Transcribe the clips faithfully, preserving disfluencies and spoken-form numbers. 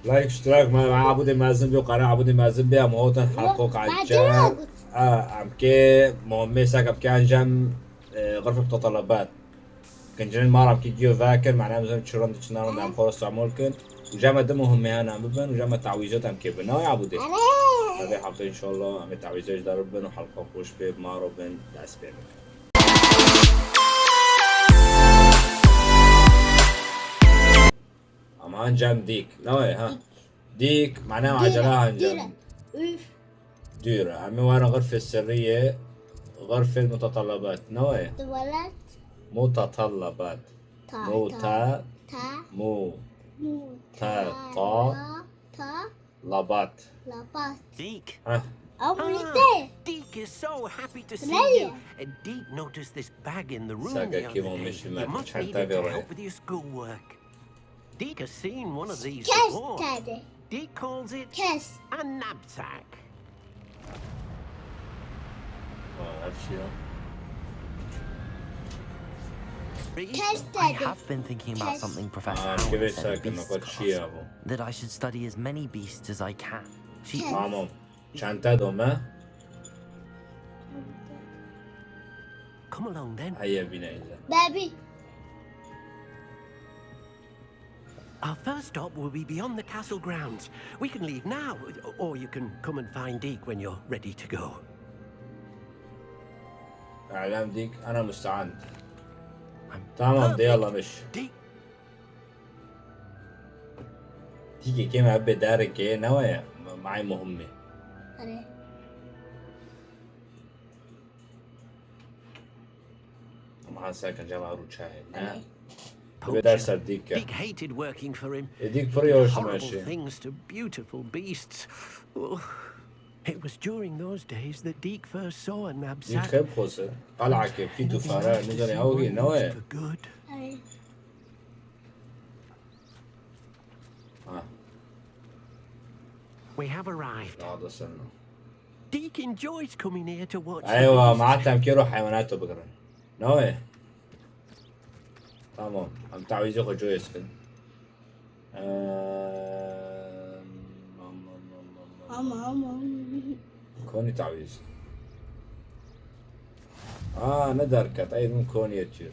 Like, اشتراك مع، مع عبود المأذن بي وقناة عبود المأذن بي. Em hotin حلقة بعدين عن جم. قلت. آه، em kê مهمة ساكب كان جم، آه، غرفة متطلبات. Kincên mara em kê giyo vekir, معناها em çi rand çi narand em xwe استعمال kin. Û jeme di مهمة hene em bibin, û jeme تعويذات em kê bin. Nayê Ebûdê. Erê. Evê hefte inşallah em ê تعويذات dar bibin û حلقة xweş bê, maro bin, dest pê bikin. Ama cem dîk. Nayê, ha. Dîk, معناها عجلة هنجم. Dîre. Üf. Dîre. Em ê werin غرفة سرية، غرفة متطلبات. Nayê. Tuvalet. متطلبات. Ta, مو، ta, تا، ta, مو، mu, تا، ta, طا، la, ta, لبات. Labat. Deek. Heh. Ama ne? Deek is so happy to see you. Nereye? Uh, Deek noticed this bag in the room the other day. You must need it to help with your schoolwork. Deek has seen one of these before. Kes dedi. Deek calls it a knapsack. Kes. Aa, her şey ya. Kes dedi. I have been thinking about something Professor Howard said in Beast class, that I should study as many beasts as I can. Tamam. Çanta dome. Come along then. Heye bine ile. Baby. Our first stop will be beyond the castle grounds. We can leave now, or you can come and find Deek when you're ready to go. اعلام ديك، أنا مستعد. Tamam de, yalla مش. Deek. Dîkê kêm ev bê derekê, ne waya? معي مهمة. Erê. Ama ha sakin cem aru çay. Ne? Erê. Ve dersa dîk. Deek hated working for him. E, dîk pir yavaş horrible things to beautiful beasts. Oh. It was during those days that Deek first saw a knapsack. Dîk xeb xose. Qalakê, pît û fare, nizanî ew hî ne waya? For good. Erê. Ha. We have arrived. Daha da sen o. Deek enjoys coming here to watch the beasts. Eywa, ma hatta em kêro heywanat bigirin. Ne waya? Tamam. Em tawîzê xwe coyê sikin. Eee, mam, mam, mam, mam, mam. Ama, ama. Konî tawîz. Aa, ne derket. Ey, min konî yetîr.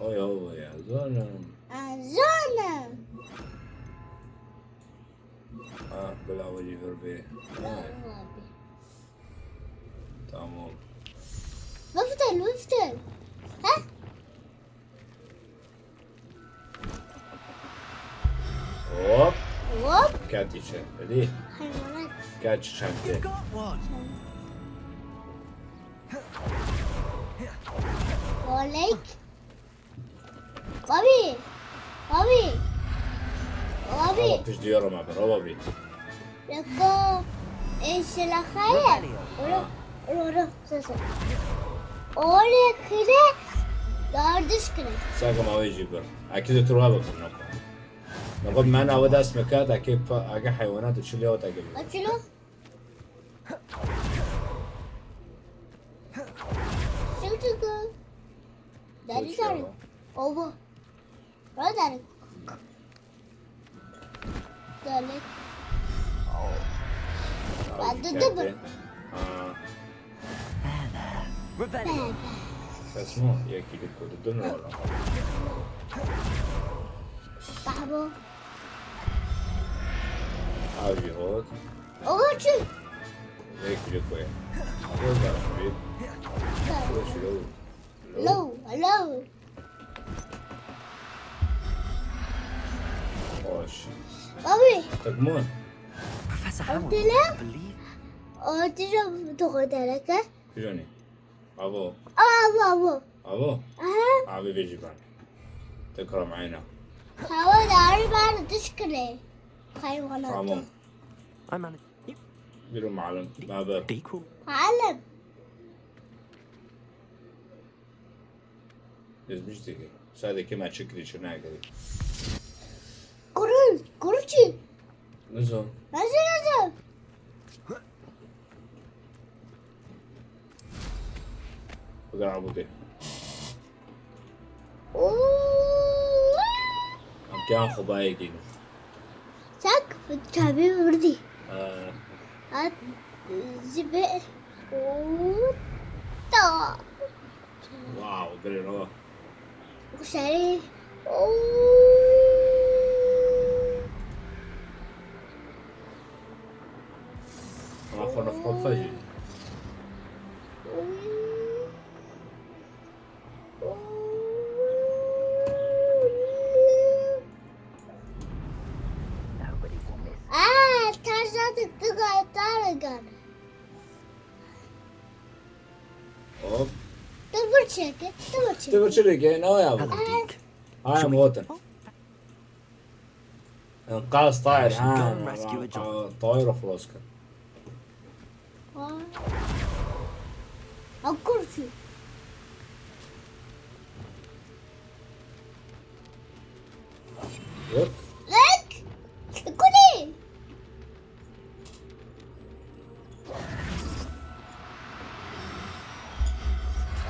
Oy, oy, ya. Zonim. Aa, zonim. Ah, bila wecî vir bê. Tamam. Wiftin, wiftin. Ha? Hop. Hop. Ket içe. Hadi. Heywanat. Ket çente. Olek. Bobby! Bobby! Bobby! Ama pişt diyorum abi, Bobby. Leko, e, silahaya. Oro, oro, oro, sasa. Ole kire, yardiş kire. Sakın abi jibir. Akize turba bakın, nako. Nako, men ava dest mekat, ake pa, ake hayvanat uçuluyor, ake. Açılı. Açılı. Dari, dari. Obo. Ora dari. Dari. Ora dari. Aa. Revelio. Sesmo, yekî li ku didin wala. Bahbo. Avî hot. Obo çi? Yekî li ku ye. Hot da avî. Hoş lo. Hello, hello. Hoş. Bobby. Good morning. Professor Howard, I believe. Otira toxo dereke. Kujoni. Avo. Avo, avo. Avo? Aha. Abi veji ben. Tekrar ayna. Hava dari ben dışkıne. Hayvanat. Tamam. Biro معلم. ما بر. Deku. معلم. Ez mişteki. Sadece kime çıkri çına gari. Kuru, kuru çi? Nizo. Nizo, nizo. Bugün abu de. Oo. Em Kiyan xwe bayê kî. Çak çavê wirdî. Ha. Hat ji be. Ta. Wow, gelê rava. Şerê. Ama xwe nefxwe fecî. Aa, tarzan tıktık ayaklar geldi. Hop. Dur bir çekil, dur bir çekil. Dur bir çekil, ne o ya bu? Hello, Deek. Ay, am Wotan. Enqaz tayr, ha, tayr xlos kir. Aa. Akurçu. Yok. Lek. Kuli.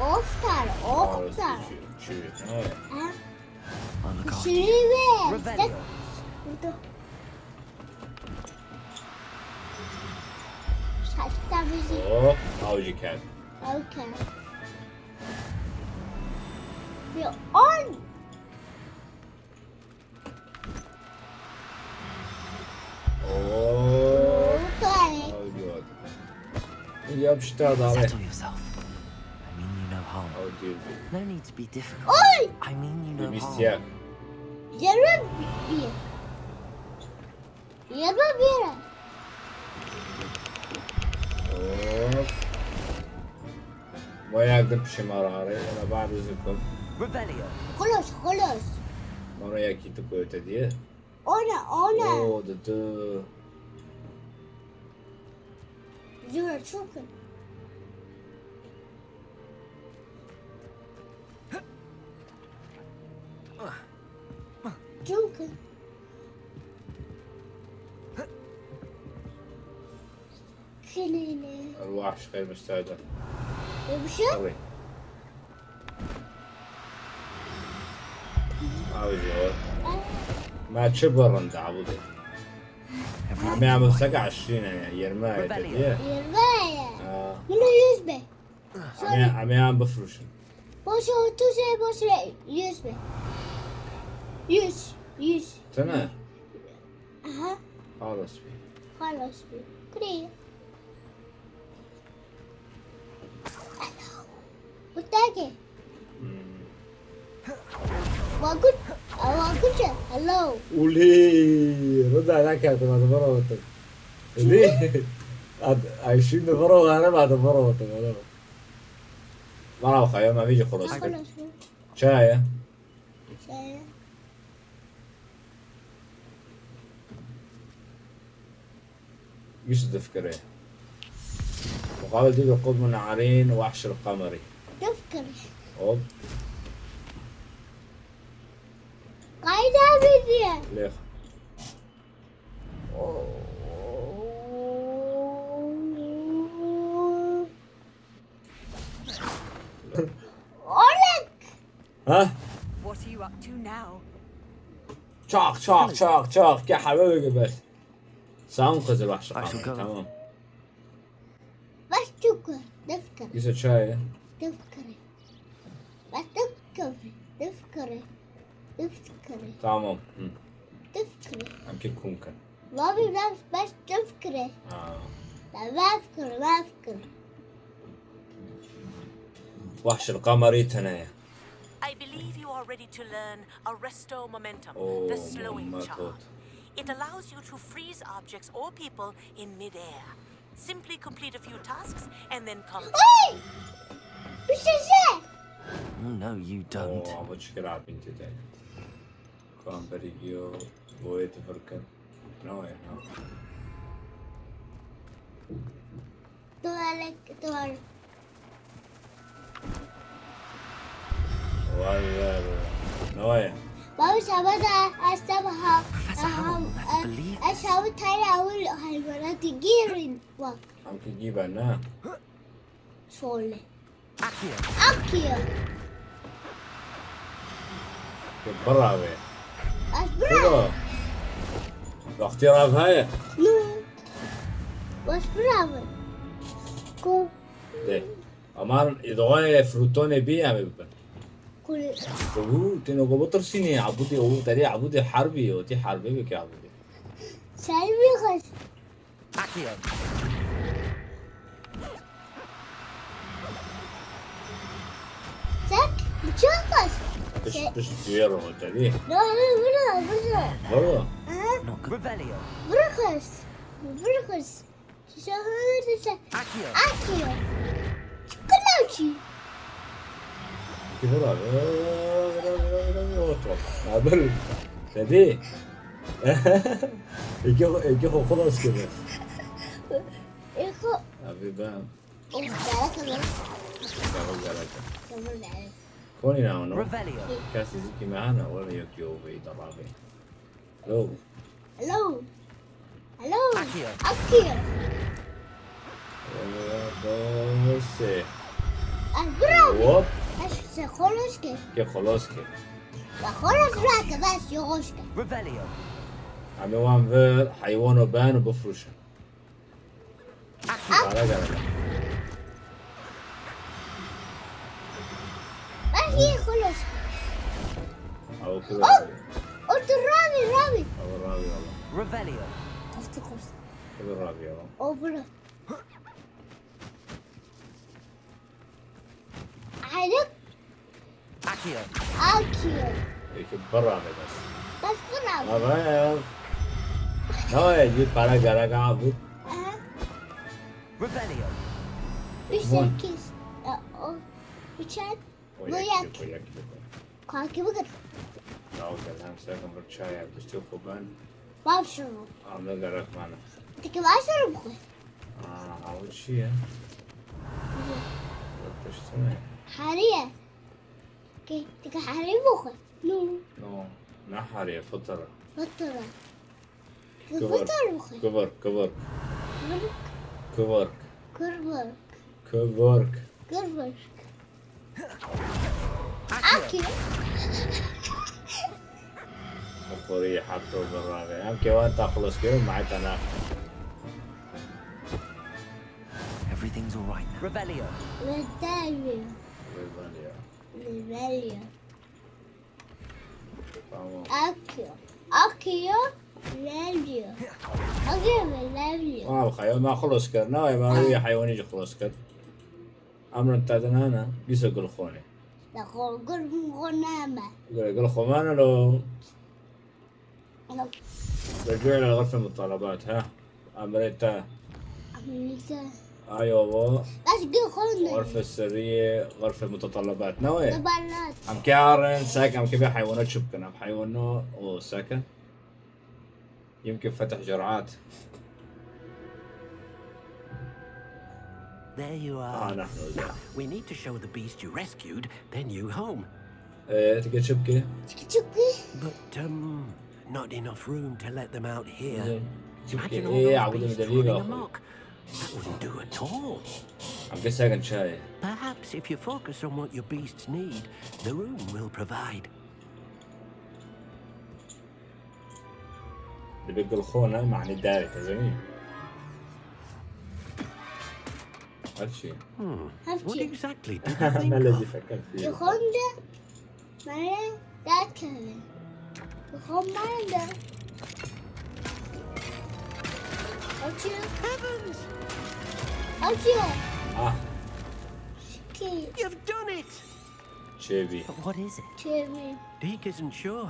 Oscar, Oscar. Çi, çi, ha. Ha? Şirin ve. Revelio. Burada. Şaşta bizi. Oh, avcı kel. Okay. Bir on. Oh. Okay. Oh, God. Yapıştı adamı. Settle yourself. I mean you no harm. Oh, dear. No need to be difficult. Oy! I mean you no harm. Yirmi bir. Yirmi bir. Hop. Bayağı da pişim ara ara. Yana bar üzüldüm. Revelio. Xulus, xulus. Bana yakıtı koydu diye. Ona, ona. Oo, dı dı. Zor çok. Çok. Kilini. Arwah şixêr mistade. Yumuşak. Tabii. Abi ya. Ma çi barın da bu de? Ama ama saka aşırı ne ya, yirmi ayet diye. Yirmi ayet. Ha. Bunu yüz be. Ama, ama yan bifroşun. Boş otuz şey, boş şey, yüz be. Yüz, yüz. Tene? Aha. Halas be. Halas be. Kırı. Butake. Hmm. Wagut, wagut, hello. Uli, rida nakerdim, ez viro otim. Uli, ad, ay şimdi viro gare, ad viro otim, hello. Vara xaya, ma vîci xulus kir. Xulus kir. Çaya? Çaya. Yusuf difkirê. Muqabil dî bi qudm narin wahş el qameri. Difkirê. Hop. Qayda bidiye. Lêx. Oleg! Ha? What are you up to now? Çak, çak, çak, çak. Gel, haber ver, bes. Sağ ol, Kızıl Başkan. I shall go. Tamam. Bas çok, difkirê. Güzel çay ya. Difkirê. Bas difkirê, difkirê, difkirê. Tamam. Hı. Difkirê. Em kê kum kin. Babi, bas, bas difkirê. Ha. Bas difkirê, bas difkirê. Wahş el qameri tene ye. I believe you are ready to learn Arresto Momentum, the slowing charm. It allows you to freeze objects or people in mid-air. Simply complete a few tasks and then come. Oy! Bir şey şey. Oh, no, you don't. Oh, ama çıkar abin dedi. Kuan beri yo, boye tifirkin. No, ya, no. Tuvalet, tuvalet. Vay be. Ne var ya? Baba, şaba da, aslında ha, Professor Howell will never believe this. Aşağı tane avul hayvanatı girin bak. Amki giben ne? Şöyle. Akio. Akio. Bravo. Ez bira. Bira. Wextê rav heye? No. Baş bira bin. Ku. De. Aman îdxayê frutonê bî em ê bibin. Ku. Û, têno ku bitirsînî, Ebûdê, û terê Ebûdê herbî, û tî herbê bike Ebûdê. Serî bixwest. Akio. Sek, bıçak kaç. Pişt, pişt, diye rote, değil. No, no, bırak, bırak. Bırak. Aha. Revelio. Bırakız. Bırakız. Akio. Akio. Çıkın lan ki. Kibir abi. Otur. Abi. Dedi. Eke, eke kokular sıkıyor. Eko. Abi ben. Oh, gerek mi? Gerek, gerek. Tamam, gerek. Konî na ono. Revelio. Kes zikî me hene, were yek yo ve da rabe. Hello. Hello. Hello. Akio. Akio. Ee, dose. Ay, bro. Hop. Ay, se xolos ke. Ke xolos ke. Ya xolos bırak, bas yavaş ke. Revelio. Em ê wan vir heywan û ben û bifroşin. Gala, gala, gala. Bas yê xolos. Ew kul. Oh! O tu ravi, ravi. Ew ravi, ravi. Revelio. Kafti kos. Ew ravi, ravi. O bura. Aylık. Akio. Akio. Peki, bira be bas. Bas bira. Abi. Navê, bir para gerek abi. Aha. Revelio. Üç sekiz. E, o. Üçer. O bu yak, yak. Bu yak, bu yak. Kalkı bu kadar. Ya, o kadar sen bir çay yap, işte, ben. Baş şunu. Ama gerek bana. Peki, baş şunu bu kadar. Aa, o çi ye? Yapıştı mı? Hariye. Ke, tika hariye bu kadar. No. No. Ne hariye? Fıtıra. Fıtıra. Kıvırk. Fıtıra bu kadar. Kıvırk, kıvırk. Kıvırk. Kıvırk. Kıvırk. Kıvırk. Kıvırk. Akio. Xorî heft û bir rave. Em kêwan ta xilas kirin, me heta naxin. Everything's all right now. Revelio. Revelio. Revelio. Revelio. Tamam. Akio. Akio. Revelio. Akio, Revelio. Tamam, xeyo, me xilas kir. Ne, me wî heywanî jî xilas kir. Emrin te din hene, bîse gul xwe ne. Te xwe gul xwe neme. Gul, gul xwe mane lo. Lo. رجوع إلى غرفة المتطلبات، ها. Emrê te. Emrê te. Ayo, bu. Bas gul xwe ne. غرفة سرية، غرفة متطلبات. Ne wê? Mutalabat. Em kê arin, sek, em kê bê heywana çi bikin? Em heywana o seke. يمكن فتح جرعات. There you are. Ah, نحن ذا. We need to show the beast you rescued their new home. Ee, tika çi bike? Tika çi bike? But, um, not enough room to let them out here. Imagine all those beasts running amok. That wouldn't do at all. Em kê sek in çayê. Perhaps if you focus on what your beasts need, the room will provide. Dibê gul xwe ne, manî darê te zanî. Her çi. Hmm. Her çi. What exactly did you think of? Melezî feker. Gul xwe de, mane dakeve. Gul xwe mane de. Açıyor. Heavens! Açıyor. Ah. Şiki. You've done it! Çêbî. But what is it? Çêbî. Deek isn't sure.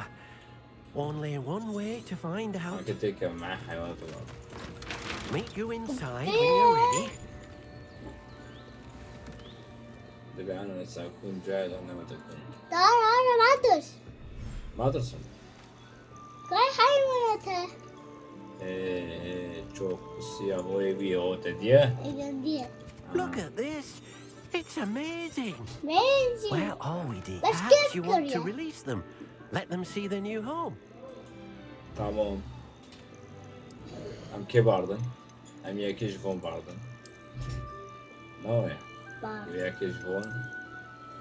Only one way to find out. Hake têke me heywanat var. Meet you inside when you're ready. Dibê ana sakun cayê de nema te kun. Dar, ana, matos. Matos. Kay heywanat he. Ee, ee, çok siya boy bir o te diye. Ee, diye. Look at this. It's amazing. Amazing. Where are we, Deek? Perhaps you want to release them. Let them see their new home. Tamam. Em kê bardin? Em yekê ji von bardin. Ne wê? Bar. Yekê ji von.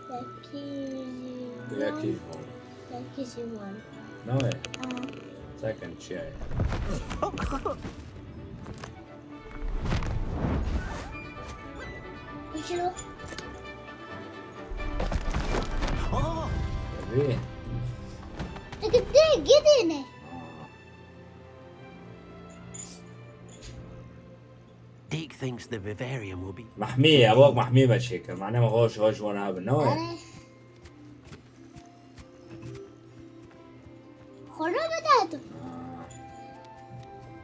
Yekê ji von. Yekê ji von. Yekê ji von. Nayê. Aa. Sekin çi ye? Şunu. Tabii. Gitti, gidene. Deek thinks the vivarium will be Mahmî, ew wek mahmî me çêkir. Mane me hoş, hoş wan abin, ne wayê? Are. Xora me dato.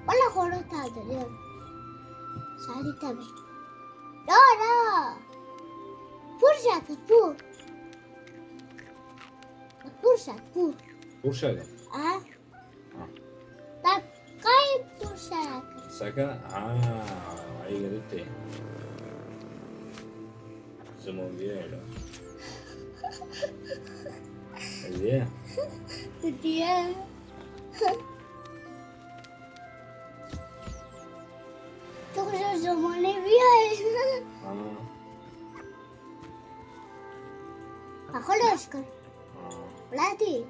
Wala xora tato, ya. Sari tabi. Ya, ya. Pur şakir, pur. Pur şakir, pur. Pur şakir? Aha. Ha. Bak, kayıp pur şakir. Seke? Ha, ayı geldi. Zaman bir öyle. Diye. Diye. Çok zor zamanı bir ay. Ha. Akıl aşkın. Ha. Lati.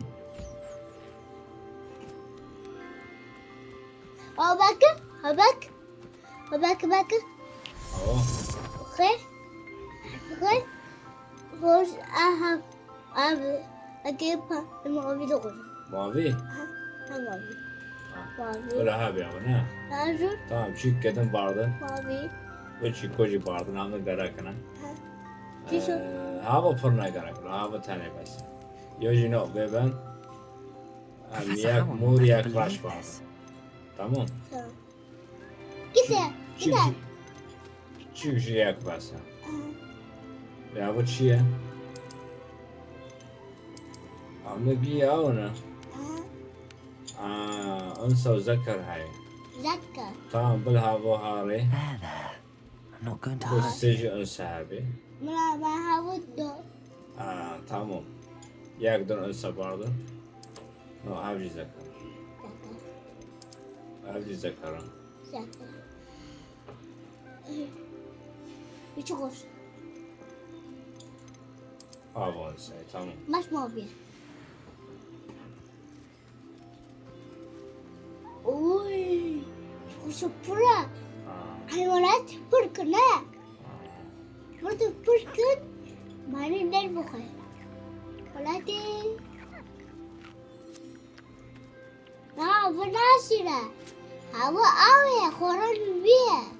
Habak, habak. Bak, bak. Awa. Xwe, xwe, xwe, aha, abi, eke pa, mavî de xwe. Mavî? Ha, ha, mavî. Ha. Mavî. Wala ha be, ne? Ha, jû. Tamam, çîk kedin bardin. Mavî. Ve çîko jî bardin, ama gerek ne? Ha. Çîşo? Ee, hava pir ne gerek, hava tenê bes. Yo jî no, beben. Em yek mor, yek reş bardin. Tamam. Tamam. Gide, çi, gide. Çi, çi, çi yek bes e? Aha. Ya bu çi ye? Amne bir ya ona. Aha. Aa, unsa û zeker heye. Zeker. Tamam, bil havo harê. There, there. I'm not going to hurt you. Bu sê jî unsa hebê. Mala, ben havo do. Aa, tamam. Yek din unsa bardin. No, ev jî zeker. Zeker. Ev jî zeker in. Zeker. Hiç hoş. Ava say, tamam. Baş mavî. Oy. Hoş pura. Ha. Hayvanat pir kine. Ha. Burada pir kin. Mani der bu xwe. Kolati. Na, bu nasıl? Hava awe, xoran bir.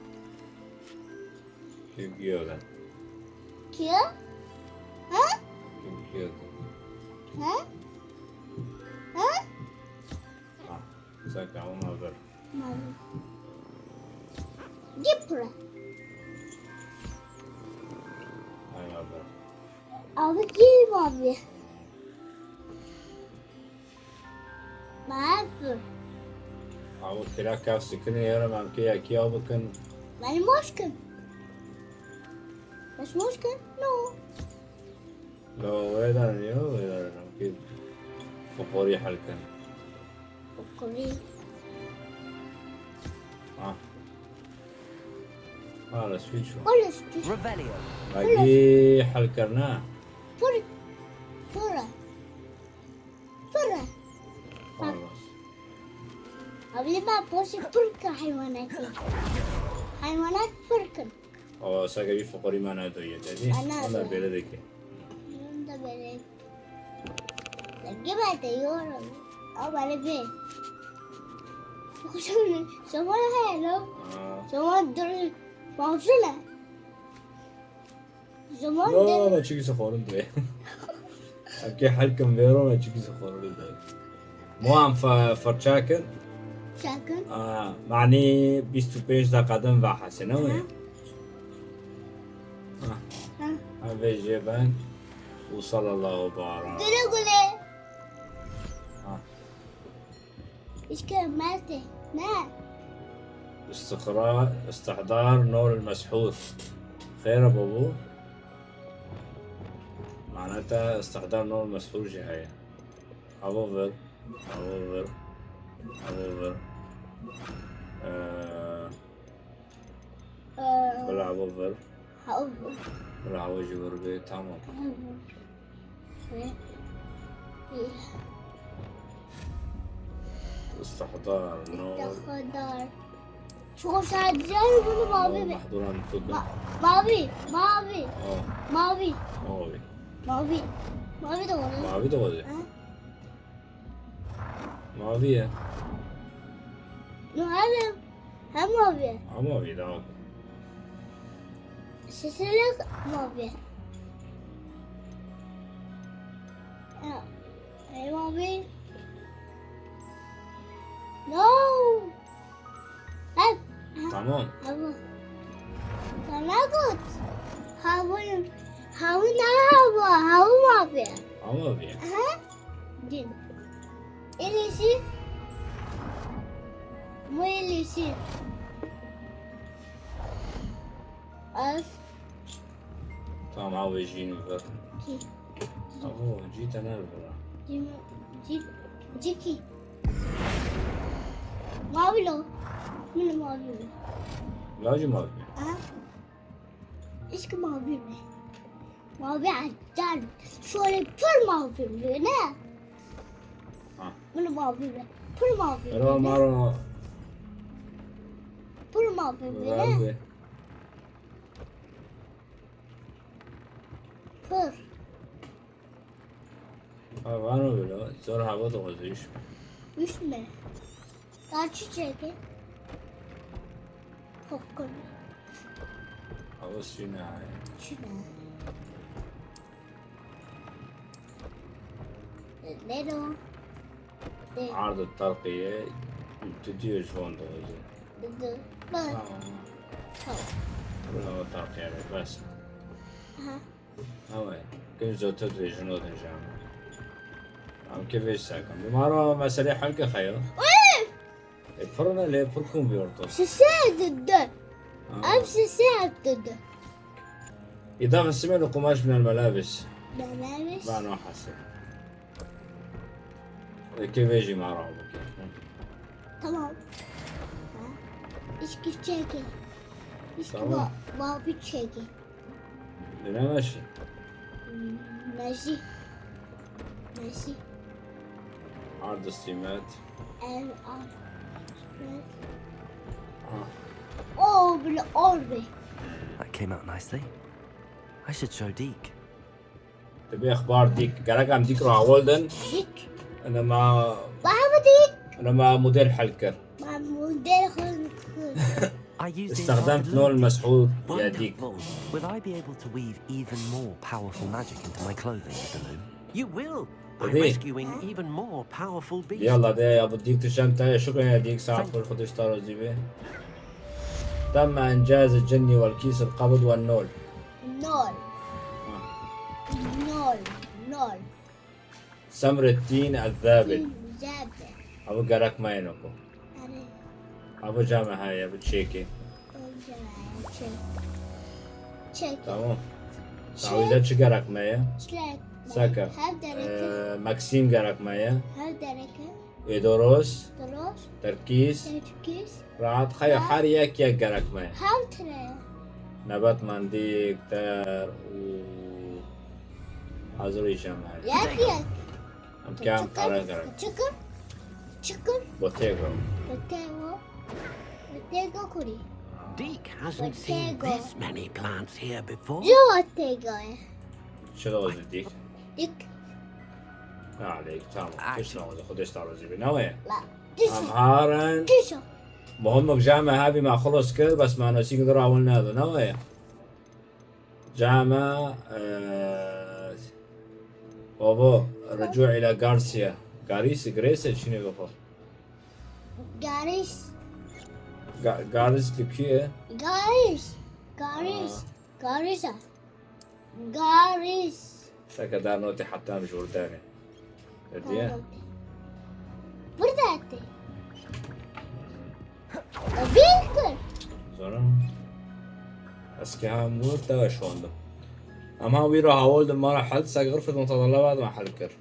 Kim giyoren? Kim? Ha? Kim giyoren? Ha? Ha? Ha, sen tamam hazır. Mavi. Git buraya. Ay, hazır. Abi, gel abi. Mavi. Abi, kira kaf sikini yaram, em ke ya kiya bakın. Benim hoşkın. Benim hoşkın. No. Lo, wê darin ya, wê darin. Em ke fukorî hel kin. Fukorî. Ah. Hala switch o. Hala switch. Revelio. Agî hel kirina. Pir, pir e. Pir e. Halas. Abi, ma poşê pir ke heywanatê. Heywanat pir kin. Aa, seke bir fukorî mana doye dedi. Ana. Onda böyle de ki. Onda böyle. Gebe de yorum. Ama ne be? Şöyle, şöyle hayal o. Aa. Şöyle dur. Baksana. Zaman. No, no, çikî sixorin diye. Em ke hel kin vêro, me çikî sixorin diye. Mo em fe-, firça kin. Çakin. Aa, manî bîst û pênc deqa din ve hesê, ne wê? Aha. Ha. Ha. Ha, vê jê ben. Û sallallahu bara. Güle güle. Ha. İşte Mert'e. Ne? استخراج، استحضار نور المسحور. Xêr e babo. Maneta استحضار نور المسحور jî heye. Avo vir. Avo vir. Avo vir. Ee, Ee, Bila avo vir. Ha, o bu. Bila avo jî vir bê, tamam. Ha, bu. Ve, e, استحضار، نور. Xwedar. Şoşaciyan bunu mavi mi? محضورا الفكر. Ma- mavi, mavi, اه mavi, ماوي. mavi. Mavi de olur. ماوي ده ولا؟ Ha? ماوية. No, hem, hem mavi. اه ماوي ده. Şişeler mavi. Ya, e, mavi. No. Hep. تمام. Hava. Sana gut. Hava. Hava ne hava? Hava mavi. اه ماوية. Ha? Din. Elisi. Bu elisi. Az. تمام، هاو جيني بر. Ki. اه جيت انا البرا. Cim. Cik. Ciki. Mavi lo. Min mavi mi? لا جي ماوي. Ha? Eşk mavi mi? Mavi acayip. Şöyle pür mavi mi ne? Ha. Bunu mavi mi? Pür mavi رو mi? مارو Pür mavi mi ne? غالبة. Pür. اه غانو بلا. زور هاو ده وزيش. Üç mü? Daha çiçeği. Kokun. هاو سينا هاي. Çiçeği. Nero. عرض الترقية. تدير شلون ده وزي. Dı. Bak. اه. Tamam. ولا هو الترقية بس. Aha. هاو. كل زوتو دي جنود الجامعة. عم كيف يساكم؟ بمارو مسألة حلقة خيو. فرنا ليه فركم بيورتو. Şişe dedi. آه. Ev şişe dedi. إضافة سمن وقماش من الملابس. Dememiş. ما نوع حسن. كيف يجي مع رعبك؟ Tamam. Ha. İçki çeki. İçki Tamam. ma- mavi çeki. لا ماشي. Meşi. Meşi. عرض السمات. El al. آه. O bile orbe. That came out nicely. I should show Deek. تبي أخبار ديك؟ قالك عم ديك راح ولدن. Dik. أنا ما Baba dik. أنا ما موديل حلكر. Ben model hırkır. I used the استخدمت enchanted نول loom. المسحور يا ديك. Wonderful. Will I be able to weave even more powerful magic into my clothing with the loom? You will, by Tabii. rescuing even more powerful beasts. يلا ده يا ابو الديك تشمت، شكرا يا ديك، ساعة كل خدش طارو زيبي. تم انجاز الجني والكيس القبض والنول. Nol. Nol. Nol. سمر التين الذابل. Zabe. ابو قالك ما ينكو. Hani. ابو جامع هاي ابو تشيكي. Önce çek. Çek. تمام. تعويذات شو قالك ما يا؟ Çilek. سكر. Her dereke. آه ماكسيم قالك ما يا؟ Her dereke. ايدوروس. Doros. تركيز. Terkis. راحت خيو حار ياك ياك قالك ما يا؟ Her tire. نبات مانديك تار و حاضر هشام هاي. Yak yak. ام كام قرار قالك. Çıkır. Çıkır. بوتيغو. Botego. Botego kuri. Deek hasn't seen Botego. This many plants here before. Yo botego. شو لوز ديك؟ Dik. ما عليك، تمام. ايش لوز؟ خدش طارو زيبي. نوية. La. Dişo. امهارن. Dişo. مهمك جامع هابي ما خلص كل، بس ما نسيك درا ولنا هذا. نوية. جامع، آه، بابا، الرجوع إلى غارسيا. غاريس، غريس، شنو بابا؟ Garis. غا-، غاريس لكيه؟ Garis. Garis. Garisa. Garis. سكدار نوتي حتى مش ورداني. هدية؟ Burada te. Bilkir. زورا. اسكي ها مور تا شوندو. اما ويرا هاولد ما راح حل ساق غرفة متطلبات ما حل كر.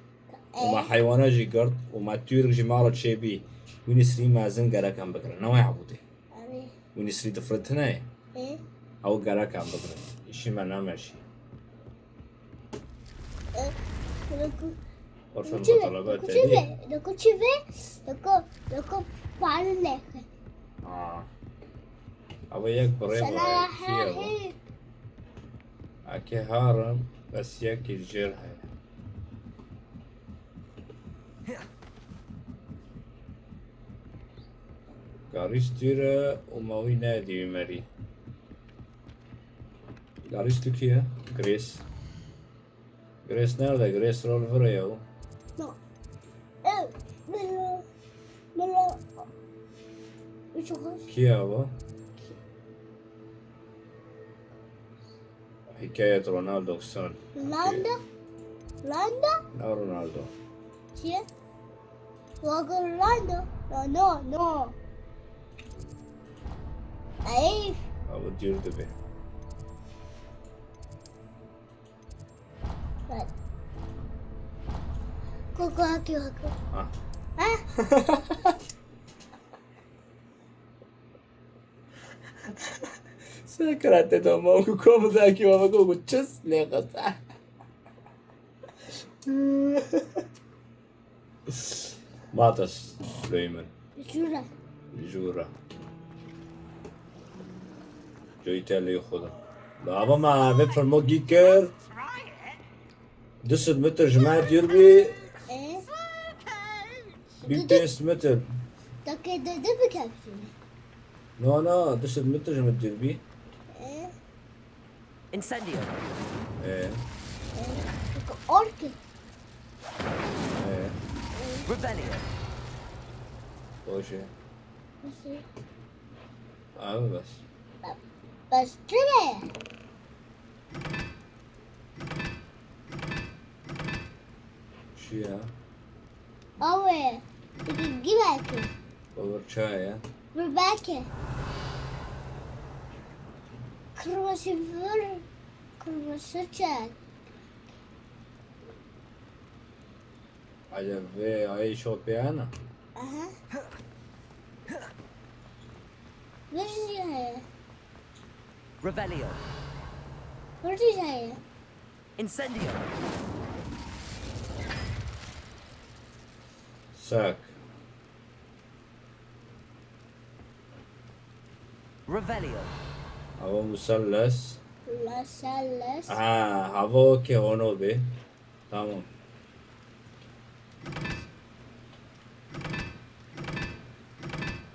وما حيوانات جي قرد وما تيورك جي مارا تشيبي. وين سري ما زن قرا كان بكرة. نوع عبودي. Hani. وين سري دفرت هنا. E. او قرا كان بكرة. شي ما نام شي. E. Kırıkı. Orfen Kuçi ve, talebe kuçi tedi. Ve, kuçi ve, ku, ku parle. Ha. Ama yek birê var, kî ye bu? Eke harim, bes yek jêr heye. Garis tîre û ma wî nedî wî merî. Garis tu kî ye? Grace. Grace nerede? Grace rol vire ya. No. Eh, Melo, Melo. Üç okul. Kî ye bu? Hikayet Ronaldo ksan. Ronaldo? Ronaldo? Ne Ronaldo? Kî ye? Ronaldo? No, no, no. Ay. Abi dür dibe. Bak. Koko haki haki. Ha. Ha? Sen karate tamam, koko bu da ki baba koko çiz ne kasa. Matas, Raymond. Jura. Jura. Joyte lê xwe de. Lava me eve fermogî kir. Du sed metr ji me dûr bî. E? Bî pênc metr. Dakika dede bikepsine. No, no, du sed metr ji me dûr bî. E? Incendio. E. E. Orki. E. Revelio. Hoje. Nasıl? Abi bas. Bastırı. Şu ya. Abi. Gibi ki. Olur çay ya. Dur belki. Kırmızı vur. Kırmızı çay. Acaba vê ayê şopê hene? Aha. Vir jî heye. Revelio. Vir jî heye. Incendio. Sak. Revelio. Ava musallas. Musallas. Ha, hava o ke hono be. Tamam.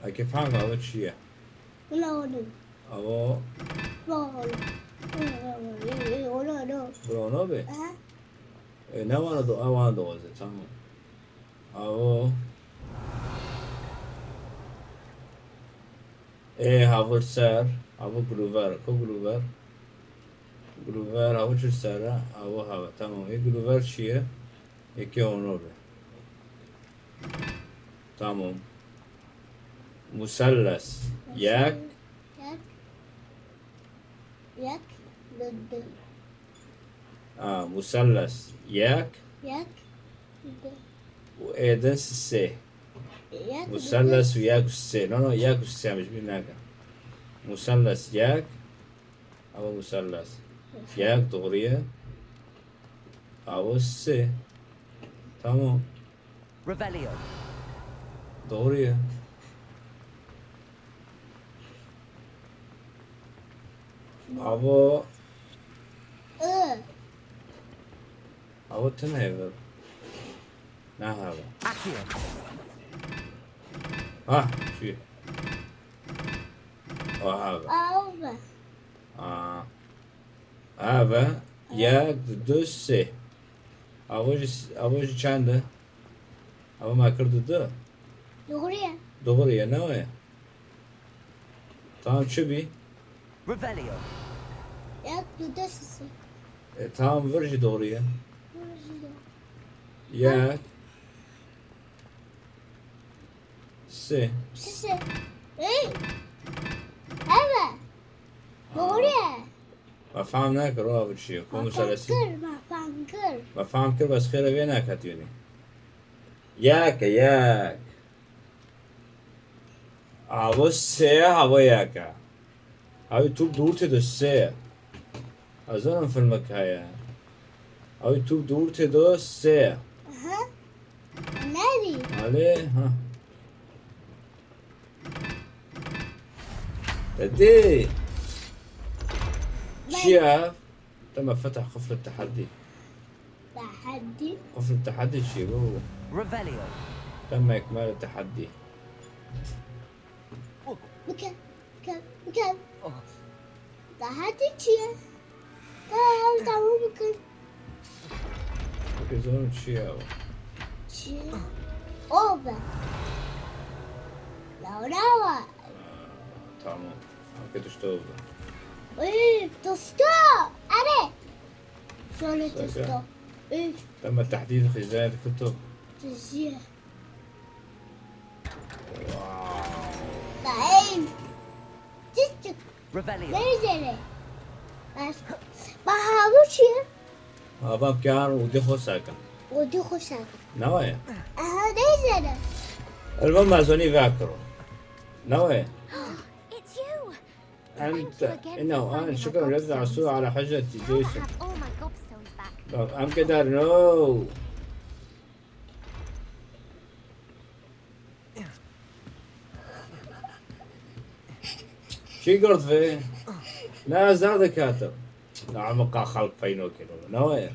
Eke fahme ava çi ye? Bula onu. Ava. Bula onu. Bula onu. Bula onu be. Aha. E, ne vana do, a vana do, tamam. Avo. E, havur ser. Avo Glover. Ko Glover? Glover, avo çi ser e? Avo hava. Tamam. E, Glover çi ye? Yekê honor be. Tamam. Musallas. Yek. Yek. Yek. Dı, dı. A, musallas. Yek. Yek. Dı. Û êdin sisê. Yek. Musallas û yek û sisê. No, no, yek û sisê em ji bîr neke. Musallas yek. Ava musallas. Yek doğru ye. Ava sisê. Tamam. Revelio. Doğru ye. Avo. I. Avo tune ev. Ne hava? Akio. Ha, şu. O hava. Avo. Aa. Eve, yek, du, sê. Avo jî, avo jî çend e? Avo me kir du du. Doğru ye. Doğru ye, ne o ye? Tamam, çi bî? Revelio. Yek, du, du, sê. E, tamam, vir jî doğru ye. Doğru ye. Yek. Sê. Sê. Hey. Eve. Doğru ye. Me fam nekir, o çi ye? Kom meselesî. Me fam kir, me fam kir. Me fam kir, bes xêre vê neketiye nê. Yek e, yek. Avo sê ye, havo yek e. Ew top dûr tê de sê ye. Ez zanim filmek heye. Ew top dûr tê de sê ye. Ha? Nerede? Alê, ha. Te dî. Çi ye? Teme fetih qifl teheddî. Teheddî? Qifl teheddî çi ye? Bu. Revelio. Teme ekmel teheddî. Bike, bike, bike. Teheddî çi ye? Tamam, tamam, bike. Bike, zanim çi ye o? Çi? O be. Laura var. Ha, tamam. Okey, tişt oldu. Ey, tişt o. Are. Şöyle tişt o. Üç. Teme tehdîd xizayet kutu. Tişt. Wow. Bain. Tişt. Revelio. Neyse. Bas. Bahavu çi? Avam kar û di xwe saka. Û di xwe saka. Ne waye? Aha, neyse. Elvan mazoni vakro. Ne waye? It's you. Ent, ino, an şikar reza su ala haceti Jason. Bak, em kedar no. Çi gird vê? Ne ez derdikatim. Ne emiqa xelk peyno kiro. Ne waye?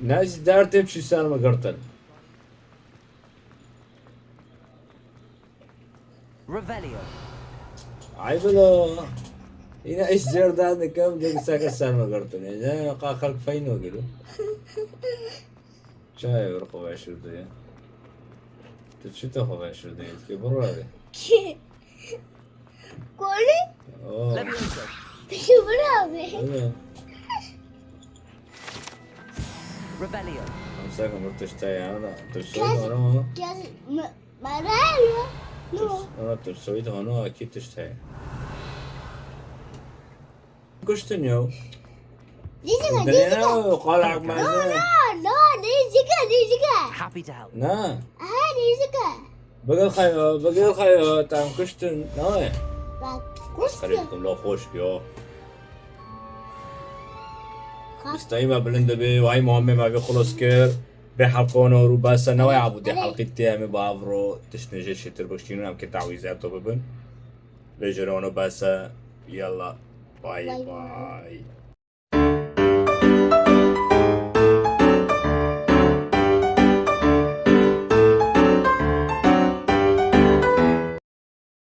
Ne ji dertê çi ser mi girtin. Revelio. Ay bilo. Yine iş zerdan dikim, dek saka ser mi girtin. Ne emiqa xelk peyno kiro. Çayê wir xwe veşirdiye. Tu çi te xwe veşirdiye? Ki bira be. Ki? Koli? Oo. Let me in, sir. Ki bira be? Öyle. Revelio. Amsa ka mir tişt heye, ana. Tişt heye, ana. Kes, kes, me, me raya. No. Tişt, ana, tişt heye, ana, ki tişt heye. Kuştin ya. Nêzike, nêzike. Qala. No, no, no, nêzike, nêzike. Happy to help. Na. Aha, nêzike. Bigel xeyo, bigel xeyo, tam kuştin. Na. Bak, kuştin. Xerîb kum lo xoş biyo. Bistayî me bilind dibe, vay Muhammed me vê xulos kir. Bê helqono rû bese, ne waya bu dê helqî tê em ê bavro, tiştên jê çêtir bikşînin, em kê tawîzê to bibin. Lê ji rano bese, yalla, bay bay.